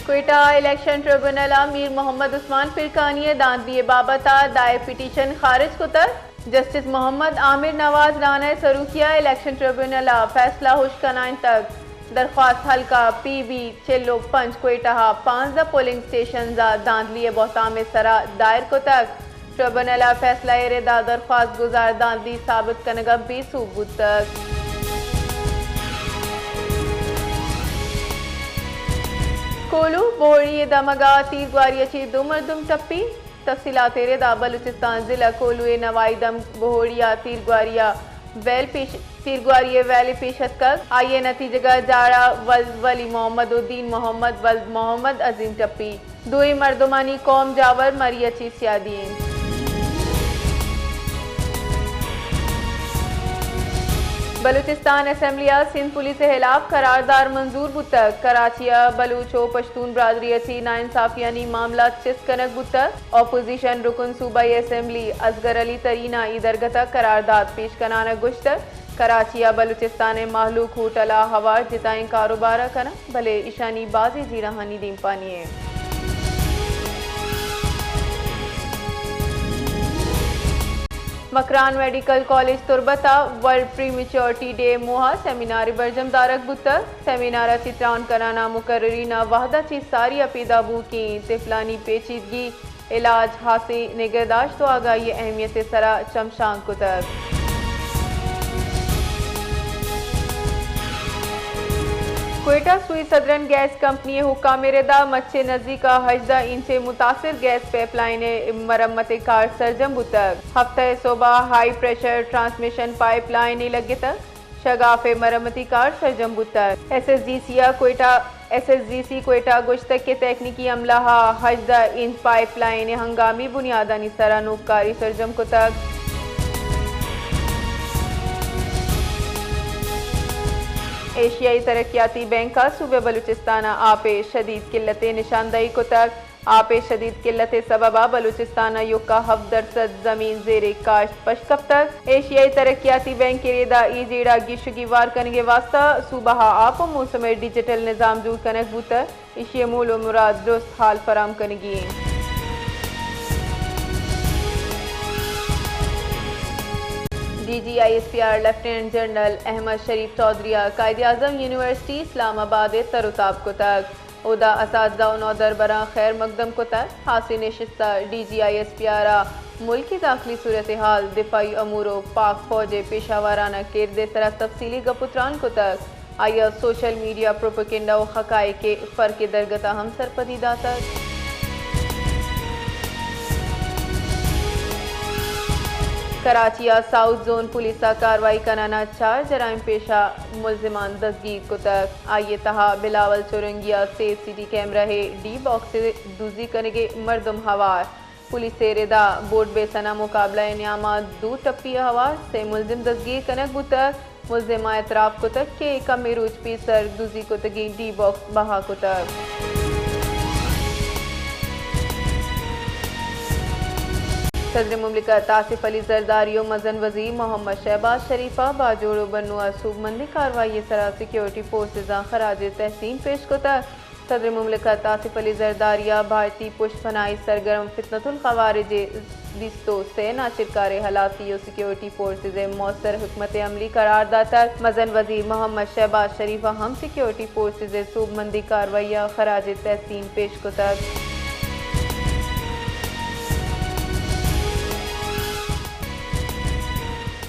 Quetta election tribunal ءَ میر محمد عثمان پرکانی ءِ دھاندلی ءِ بابت ءَ دائر پٹیشن خارج کتگ۔ جسٹس محمد عامر نواز رانا ءِ سروکی ءَ الیکشن ٹریبونل ءَ فیصلہ ہوش کنائینتگ۔ درخواست حلقہ پی بی چل ءُ پنچ کوئٹہ ءَ پانزدہ پولنگ اسٹیشنز ءَ دھاندلی ءِ بہتام ءِ سرا دائر کتگ۔ ٹریبونل ءِ فیصلہ ءِ ردا درخواست گزار دھاندلی ثابت کنگ ءَ بے سوب بوتگ۔ کوہلو بوہڑی ءِ دمگ ءَ تیرگواری ءَ چہ دو مردم ٹپی۔ تفصیلات ءِ ردا بلوچستان ضلع کوہلو ءِ نوائی دمگ بوہڑی ءَ تیرگواری ءِ ویل پیش، تیرگواری ءِ ویل پیش اتکگ۔ آئی ءِ نتیجگ ءَ جاڑہ ولد ولی محمد ءُ دین محمد ولد محمد عظیم ٹپی۔ دوئیں مردمانی قوم جاور مری ءَ چہ سیادی اِنت۔ بلوچستان اسمبلی ءَ سندھ پولیس ءِ ہلاپ قرارداد منظور بوتگ۔ کراچی ءَ بلوچ ءُ پشتون برادری ءَ چہ ناانصافیانی معاملات چست کنگ بوتگ۔ اپوزیشن رکن صوبائی اسمبلی اصغر علی ترین ءَ اے درگت ءَ قرارداد پیش کنان ءَ گوشتگ۔ کراچی ءَ بلوچستان ءِ مہلوک ہوٹل ءَ ہوار جتائیں کاروبار ءَ کناں، بلے ایشانی بازیں جیڑہانی دیمپانی اِنت۔ مکران میڈیکل کالج تربت ءَ ورلڈ پری میچورٹی ڈے ءِ موہ ءَ سیمینارے برجم دارگ بوتگ۔ سیمینار ءَ چہ تران کنان ءَ مقررین ءَ وہد ءَ چہ ساری ءَ پیدا بوؤکیں طفلانی پیچیدگی، علاج، ہاسیں نگہداشت ءُ آگاہی ءِ اہمیت ءِ سرا چمشانک کتگ۔ کوئٹہ سوئی سدرن گیس کمپنی ءِ حکام ءِ ردا مچ ءِ نزیک ءَ ہژدہ انچ ءِ متاثر گیس پائپ لائن ءِ مرمت ءِ کار سرجم بوتگ۔ ہفتہ ءِ سہب ءَ ہائی پریشر ٹرانسمیشن پائپ لائنے لگتگ۔ شگاف ءِ مرمتی کار سرجم بوتگ۔ ایس ایس ڈی سی ءَ Quetta, S S D C Quetta ءَ گوشتگ کہ تکنیکی عملہ ءَ ہژدہ انچ پائپ لائن ءِ ہنگامی بنیادانی سرا نوککاری سرجم کتگ۔ ایشیائی ترقیاتی بینک ءَ صوبہ بلوچستان ءَ آپ ءِ شدید قلت ءِ نشاندہی کتگ۔ آپ ءِ شدید قلت ءِ سبب ءَ بلوچستان ءَ ایوک ءَ ہفت درسد زمین زیر کاشت پشت کپتگ۔ ایشیائی ترقیاتی بینک ءِ ردا اے جیڑہ گیش ءُ گیوار کنگ ءِ واستہ صوبہ ءَ آپ ءُ موسم ءِ ڈیجیٹل نظام جوڑ کنگ بوتگ۔ ایشی ءِ مول ءُ مراد درست حال فراہم کنگی اِنت۔ D G I S P R lieutenant general Ahmed Sharif Chaudhry ءَ قائد اعظم یونیورسٹی اسلام آباد ءَ تر ءُ تاب کتگ۔ اودا اساتذہ ءُ نودربراں خیر مقدم کتگ۔ ہاسیں نشست ءَ D G I S P R ءَ ملک ءِ داخلی صورتحال، دفاعی امور ءُ پاک فوج ءِ پیشہ وارانہ کرد ءِ سرا تفصیلی گپ ءُ تران کتگ۔ آئی ءَ سوشل میڈیا پروپیگنڈا ءُ حقائق ءِ فرق ءِ درگت ءَ ہم سرپدی داتگ۔ کراچی ءِ ساؤتھ زون پولیس ءَ کاروائی کنان ءَ چار جرائم پیشہ ملزمان دزگیر کتگ۔ آئی ءِ تہا بلاول چورنگی ءِ سیف سٹی کیمرہ ءِ ڈی باکس ءِ دزی کنگ ءِ مردم ہوار۔ پولیس ءِ ردا بورڈ بیسن ءَ مقابلہ ءِ نیام ءَ دو ٹپی ءَ ہوار سے ملزم دزگیر کنگ بوتگ۔ ملزماں اعتراف کتگ کہ کمے روچ پیسر دزی کتگیں ڈی باکس بہا کتگ۔ صدر مملکت آصف علی زرداری ءُ مزن وزیر محمد شہباز شریف ءَ باجوڑ ءُ بنو ءَ سوبمندیں کاروائی ءِ سرا سیکورٹی فورسزاں خراج تحسین پیش کتگ۔ صدر مملکت آصف علی زرداری ءَ بھارتی پشت پناہی سرگرم فتنۃ الخوارج ءِ بیست ءُ سے ناشرکار ءِ ہلاسی ءُ سیکورٹی فورسز ءِ موثر حکمت عملی قرار داتگ۔ مزن وزیر محمد شہباز شریف ءَ ہم سیکورٹی فورسز ءِ سوبمندیں کاروائی ءَ خراج تحسین پیش کتگ۔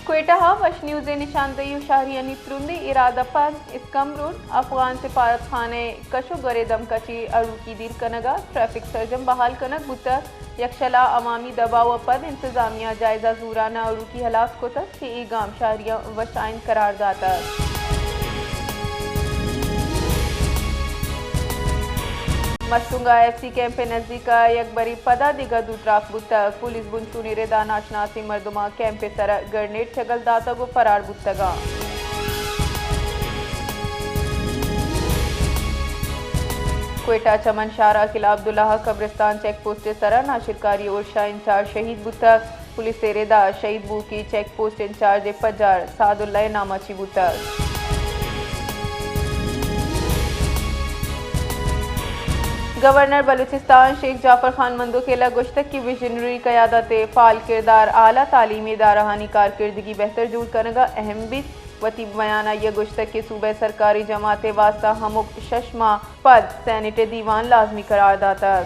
کوئٹہ ءَ وش نیوز ءِ نشاندہی ءُ شہریانی ترندیں ایراد ءَ پد اسکم روڈ، افغان سفارت خانہ ءِ کش ءُ گور ءِ دمک ءَ چہ اڑوکی دیر کنگ ءَ ٹریفک سرجم بحال کنگ بوتگ۔ یکشلا عوامی دباؤ ءَ پد انتظامیہ ءَ جائزہ زوران ءَ اڑوکی ہلاس کتگ کہ اے گام شہریاں وش آئند قرار داتگ۔ مستونگ ءَ ایف سی کیمپ ءِ نزیک ءَ یک برے پدا دگہ دو تراک بوتگ۔ پولیس بنچونی ردا ناشناسیں مردماں کیمپ ءِ سرا گرنیڈ چگل داتگ ءُ فرار بوتگاں۔ کوئٹہ چمن شہر ءِ قلعہ عبداللہ قبرستان چیک پوسٹ ءِ سرا ناشرکاری ارشا انچارج شہید بوتگ۔ پولیس ءِ ردا شہید بوکی چیک پوسٹ انچارج ءِ پجار سعد اللہ ءِ نام ءَ چہ بوتگ۔ گورنر بلوچستان شیخ جعفر خان مندوخیل ء گوشتگ کہ ویژنری قیادت ء فعال کردار اعلی تعلیمی ادارہانی کارکردگی بہتر جوڑ کنگ ء اہم بیت۔ وتی بیان ء آئی ء گوشتگ کہ صوبہ ء سرکاری جماعت ء واستہ ہمک شش ماہ پد سینیٹ ء دیوان لازمی قرار داتگ۔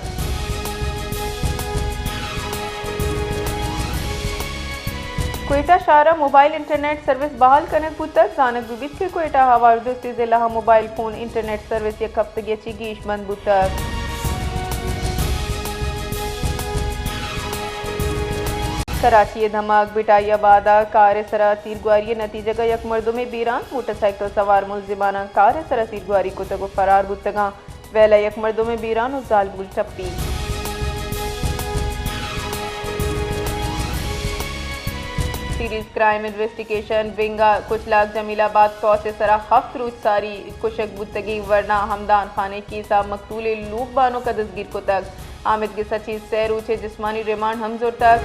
کوئٹہ شہر ء موبائل انٹرنیٹ سروس بحال کنگ بوتگ۔ زانگ بہ بیت کہ کوئٹہ ء ہوار درستی ضلع ء موبائل فون انٹرنیٹ سروس یک ہفتگی ء چہ گیش بند بوتگ۔ کراچی ء دمگ بٹائی آباد ء کار ء سرا تیرگواری ء نتیجگ ء یک مردمے بیران، موٹر سائیکل سوار ملزماناں کار ء سرا تیرگواری کتگ ء فرار بوتگاں۔ ویل ء یک مردمے بیران ء زالبول ٹپی۔ سیریز کرائم انویسٹیگیشن ونگ ء کچلاگ جمیل آباد پوسٹ ء سرا ہفت روچ ساری کشگ بوتگیں ورنا ہمدان خان ء کیس ء مقتول ء لوگ بانک ء دزگیر کتگ۔ آمدگس ء چہ سئے روچ ء جسمانی ریمانڈ ہم زرتگ۔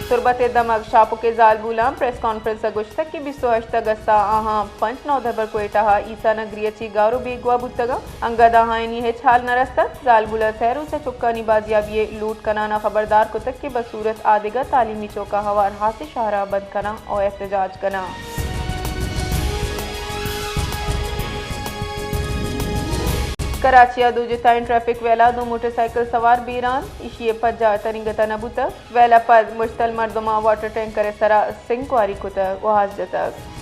تربت ء دمگ شاپک ء زالبولاں پریس کانفرنس ء گوشتگ کہ بیست ء ہشت اگست ء آہاں پنچ نودربر کوئٹہ ء عیسیٰ نگری ء چہ گار ء بیگواہ بوتگ انت۔ انگت آہانی ہچ حال نہ رستگ۔ زالبول ء سئے روچ ء چکانی بازیابی ء لوٹ کنان ء خبردار کتگ کہ بصورت آدگہ تعلیمی چوک ء ہوار ہاسیں شہر ء بند کناں ء احتجاج کناں۔ کراچی ء دو جتائیں ٹریفک ویل ء دو موٹر سائیکل سوار بیران، ایشی ء پجار ترینگت ء نہ بوتگ۔ ویل ء پد مشتل مردماں واٹر ٹینکر ء سرا سنگ کواری کتگ ء آس جتگ۔